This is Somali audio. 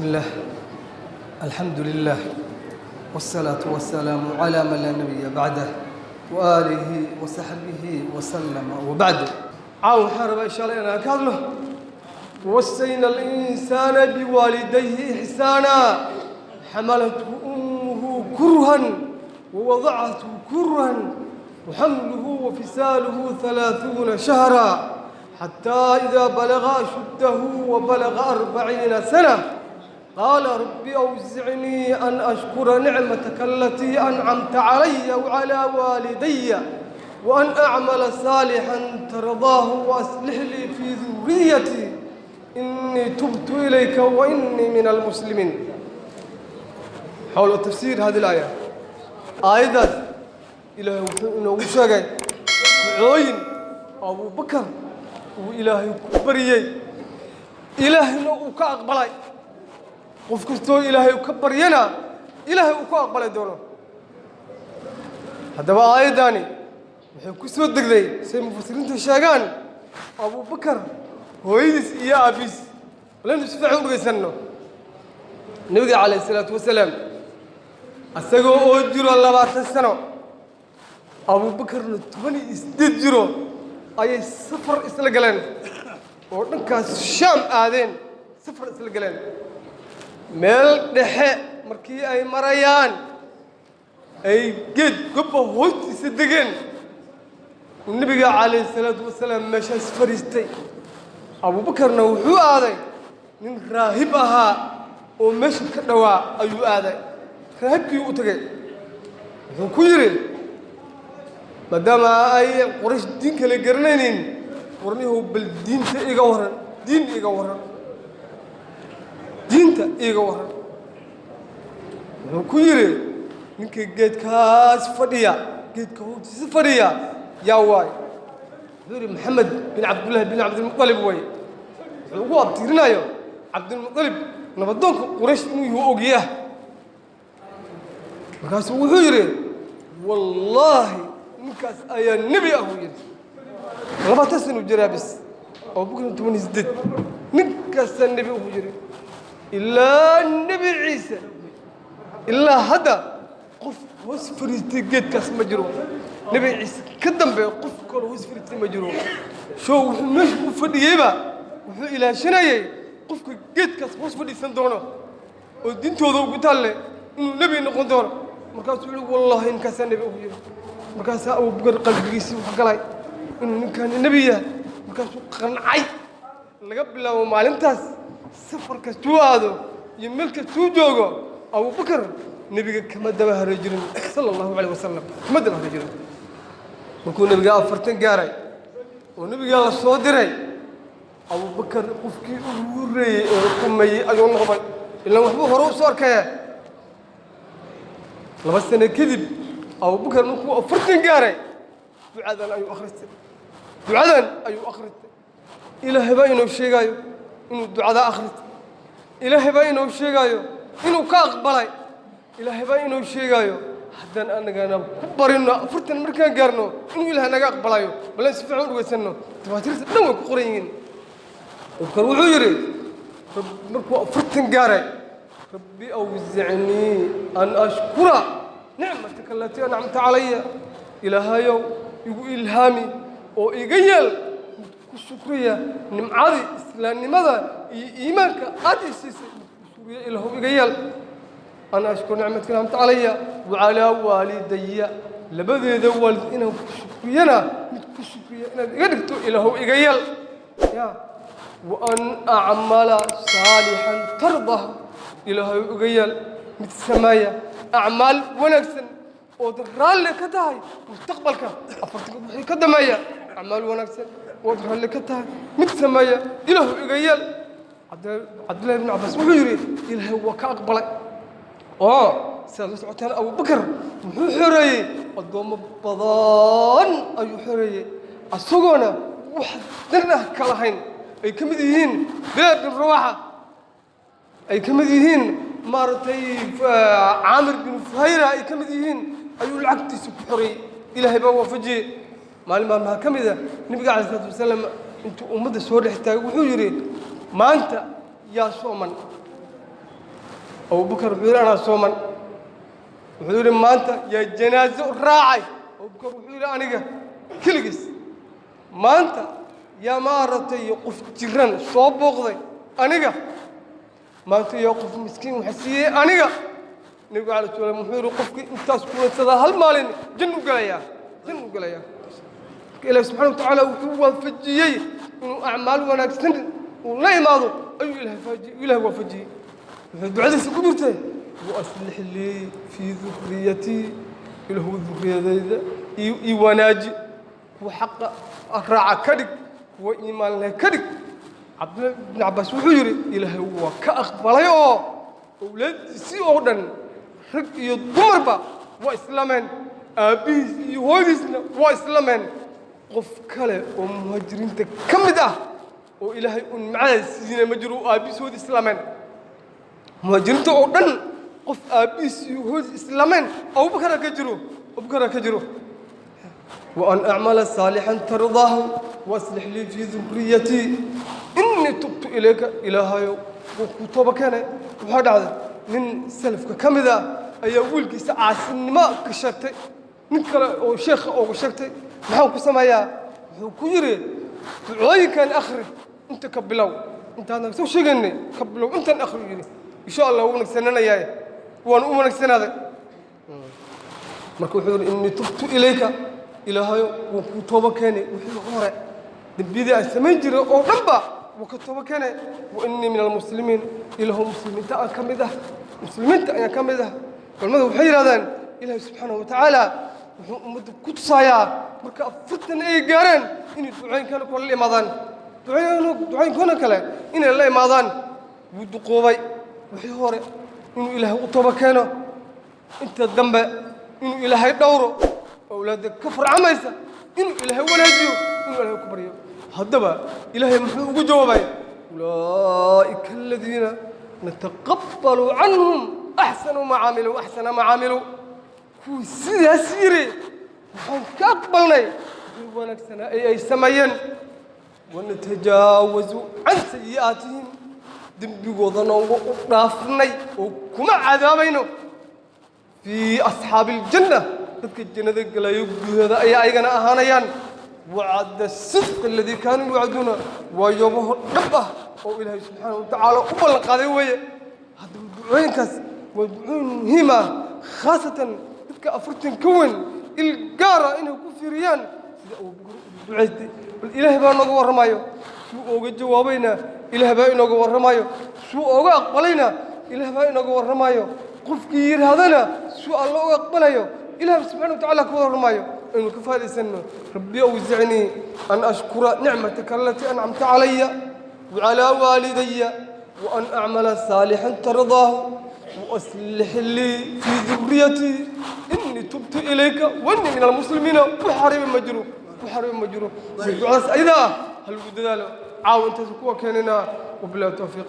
الله، الحمد لله، والصلاة والسلام على من لا نبي بعده وآله وصحبه وسلم، وبعد. Caaw waxaan rabaa insha Allah inaan ka hadlo ووصينا الإنسان بوالديه إحسانا، حملته أمه كرها ووضعته كرها، وحمله وفصاله 30 شهرا، حتى إذا بلغ أشده وبلغ 40 سنة قال رب أوزعني أن أشكر نعمتك التي أنعمت علي وعلى والدي وأن أعمل صالحا ترضاه وأصلح لي في ذريتي، إني تبت إليك وإني من المسلمين. حول تفسير هذه الآية، آيات Ilaahay wuxuu inoogu sheegay ducooyin Abuubakar uu Ilaahay ku baryey, Ilaahayna uu ka aqbalay. Qof kastoo Ilaahay ka baryana, Ilaahay uu ku aqbalay doono. Haddaba aayaddani waxay ku soo degday, say mufasiriintu sheegaan, Abuubakar hooyadiis iyo aabbiis. Walaynu si fiican u dhegaysanno. Nebiga calayhi salaatu wasalaam isagoo oo jiro 20 sano, Abuubakarna 18 jiro, ayay safar isla galeen oo dhankaas Shaam aadeen. Safar isla galeen, meel dhexe markii ay marayaan ay geed gobba hoostiisa degeen. Uu nebiga calayhi salaatu wasalaam meeshaas fadhiistay. Abuubakarna wuxuu aaday nin raahib ahaa oo meesha ka dhowaa ayuu aaday. Raahibkii u tegey, wuxuu ku yidhi, maadaama ay Quraysh diin kale garanaynin: "Warnihow, bal diinta iga warran, diin iga warran, diinta iiga warran." Wuxuu ku yidhi: "Ninka geedkaas fadhiya, geedka hoostiisa fadhiya, yaa waay?" Wuxuu yidhi: "Maxamed bin Cabdullaahi bin Cabdilmuطalib way." Wuxuu ugu abtirinayo Cabdilmuطalib nabadoonka Quraysh inuu yahu ogyaah. Markaasuu wuxuu yidhi: "Wallaahi, ninkaas ayaa nebi ah," uu yidhi. 20 sano jiraa bis, Abubakar 18. "Ninkaasaa nebi," uu yidhi, "ilaa Nebi Ciise ilaa hadda qof hoos fariistay geedkaas ma jiro. Nebi Ciise ka dambe qof kaloo hoos fariistay ma jiro." Show wuxuu meesha u fadhiyeyba wuxuu ilaashanayay qofka geedkaas hoos fadhiisan doono oo diintooda ugu taalle inuu nebi noqon doono. Markaasuu yihi: "Wallahi, ninkaasaa nebi," ugu yidhi. Markaasaa Abubakar qalbigiisii wax galay inuu ninkaani nebi yahay. Markaasuu qancay. Laga bilaabo maalintaas, safar kastuu aado iyo meel kastuu joogo, Abubakar nebiga kama daba haro jirin, sala Allahu calayh wasalam, kama daba haro jirin. Markuu nebiga 40 gaaray oo nebigaa la soo diray, Abubakar qofkii ugu horreeyey ee rumeeyey ayuu noqday, ilaan waxbuu hore u soo arkaya. 2 sano kadib, Abubakar markuu 40 gaaray, ducadan ayuu akhristay, ducadan ayuu akhristay. Ilaahay baa inoo sheegaayo inuu ducadaa akhristay. Ilaahay baa inoo sheegaayo inuu ka aqbalay. Ilaahay baa inoo sheegaayo haddaan anagana ku barino 40 markaan gaarno inuu Ilahay naga aqbalayo. Balan si fiican u dhegaysanno, tafaasiirta dhan way ku qoran yihiin. Abubakar wuxuu yidhi markuu 40 gaaray: رب أوزعني أن أشكر نعمتك التي أنعمت علي. Ilaahayow, igu ilhaami oo iga yeel mid ku shukriya nimcadii islaamnimada iyo iimaanka aad i siisay. Mid ku shukriya Ilaahu iga yeel. أن أشكر نعمتك أنعمت علي وعلى والدي, labadeeda waalid inaan ku shukriyana mid ku shukriya inaad iga dhigto Ilaahu iga yeel, ya وأن أعمل صالحا ترضاه. Ilaahay iga yeel mid sameeya acmaal wanaagsan ood raalli ka tahay. Mustaqbalka 40-ka wixii ka dambeeya acmaal wanaagsan ood raalli ka tahay mid sameeya Ilaahu iga yeel. Cabdullahi bin Cabbaas wuxuu yidhi: Ilaahay waa ka aqbalay. Oo sidaad la socotaan, Abubakar wuxuu xoreeyey addoommo badan ayuu xoreeyey, isagoona wax dan ah ka lahayn, ay ka mid yihiin Bilaal bin Rawaxa, ay ka mid yihiin maaragtay Caamir bin Fuhayra ay ka mid yihiin ayuu lacagtiisa ku xoreeyey. Ilaahay baa waafajiyey. Maalin maalmaha ka mid a, nebiga calayhi salaatu wasalaam intuu ummadda soo dhex taagay wuxuu yidhi: "Maanta yaa sooman?" Abubakar wuxuu yidhi anaa sooman. Wuxuu yidhi maanta yaa janaaso raacay? Abubakar wuxuu yidhi aniga keligiis. Maanta yaa maaragtay qof jiran soo booqday? Aniga. Maanta yaa qof miskiin wax siiyey? Aniga. Nebigu calay slam wuxuu yidhi qofkii intaas kulansadaa hal maalin jannu gelayaa, jannu gelayaa. Marka Ilahi subxana wa tacaala wuxuu waafajiyey inuu acmaal wanaagsan uu la imaado ayuu Ilahay waafajiyey. Wuxuu ducadiisa ku jirtay وأصلح لي في ذريتي, Ilaahu duriyadayda ii wanaaji, kuwa xaqa raaca ka dhig, kuwa iimaan leh ka dhig. Cabdullahi ibn Cabbaas wuxuu yidhi Ilaahay waa ka aqbalay oo owlaaddiisii oo dhan rag iyo dumarba waa islaameen, aabbihiis iyo hooyadiisna waa islaameen. Qof kale oo muhaajiriinta ka mid ah oo Ilaahay uu nimcadaas siina ma jiro oo aabbihiis hooyadiis islaameen. Muhaajiriinta oo dhan qof aabbihiis iyo hooyadiis islaameen Abubakara ka jiro, Abubakara ka jiro. وأن أعمل صالحا ترضاه وأصلح لي في ذريتي إني تبت إليك. Ilaahayow wuu ku tooba keenay. Waxaa dhacday nin salafka ka mid ah ayaa wiilkiisa caasinimo ka sheegtay, nin kale oo sheekha ooga sheegtay. Maxaan ku sameeyaa? Wuxuu ku yidhi ducooyinkan akhri, inta ka bilow, intaanan soo sheegaynay ka bilow, intan akhri yidhi, insha Allah wuu wanaagsananayaa. Waana u wanaagsanaaday. Marka wuxuu yidhi إني تبت إليك, Ilaahayo wuu kuu tooba keenay, wixii hore dembiyadii aan samayn jiray oo dhanba wuu ka tooba keenay. وإني من المسلمين, Ilaahu muslimiinta aan ka mid ah, muslimiinta ayaan ka mid ah. Culimmadu waxay yidhahdeen Ilaahay subxaanahu wa tacaala wuxuu ummadda ku tusayaa marka 40 ay gaareen inay ducooyinkana kale la imaadaan, ducooyinkana kale inay la imaadaan. Wuu duqoobay, wixii hore inuu Ilaahay u tooba keeno, inta dambe inuu Ilaahay dhowro, awlaadda ka farcamaysa inuu Ilaahay wanaajiyo, inuu Ilaahay ku baryo. Haddaba Ilaahay muxuu ugu jawaabay? أولئك الذين نتقبل عنهم أحسن ما عملوا, أحسن ما عملوا. Kuwii sidaas yiri waxaan ka aqbalnay wixii wanaagsanaa ee ay sameeyeen. ونتجاوز عن سيئاتهم, dembigoodana waa u dhaafnay oo kuma cadaabayno. في أصحاب الجنة, dadka jannada gelayo gudahooda ayaa ayagana ahaanayaan. وعد الصدق الذي كانوا يوعدون, waa yoobaho dhab ah oo Ilaahay subxaanahu wa tacaala u ballan qaaday weeye. Haddaba ducooyinkaas waa ducooyin muhiim ah, khaasatan dadka 40 ka weyn il gaara inay ku fiiriyaan sida Abubakar u ducaystay. Bal Ilaahay baa nooga warramayo suu ooga jawaabayna, Ilaah baa inooga warramayo suu ooga aqbalayna, Ilaah baa inooga warramayo qofkii yidhaahdana suu Alla uga aqbalayo, Ilaah subxana wa tacala ka warramayo. Aynu ka faa'idaysano. رب أوزعني أن أشكر نعمتك التي أنعمت علي وعلى والدي وأن أعمل صالحا ترضاه وأصلح لي في ذريتي إني تبت إليك وإني من المسلمين. وحرم مجرو, وحرم مجرو. ducadaas ayada ah hal ugu dadaalo. Caawa intaas kuwa keenina, wabillahi tawfiiq.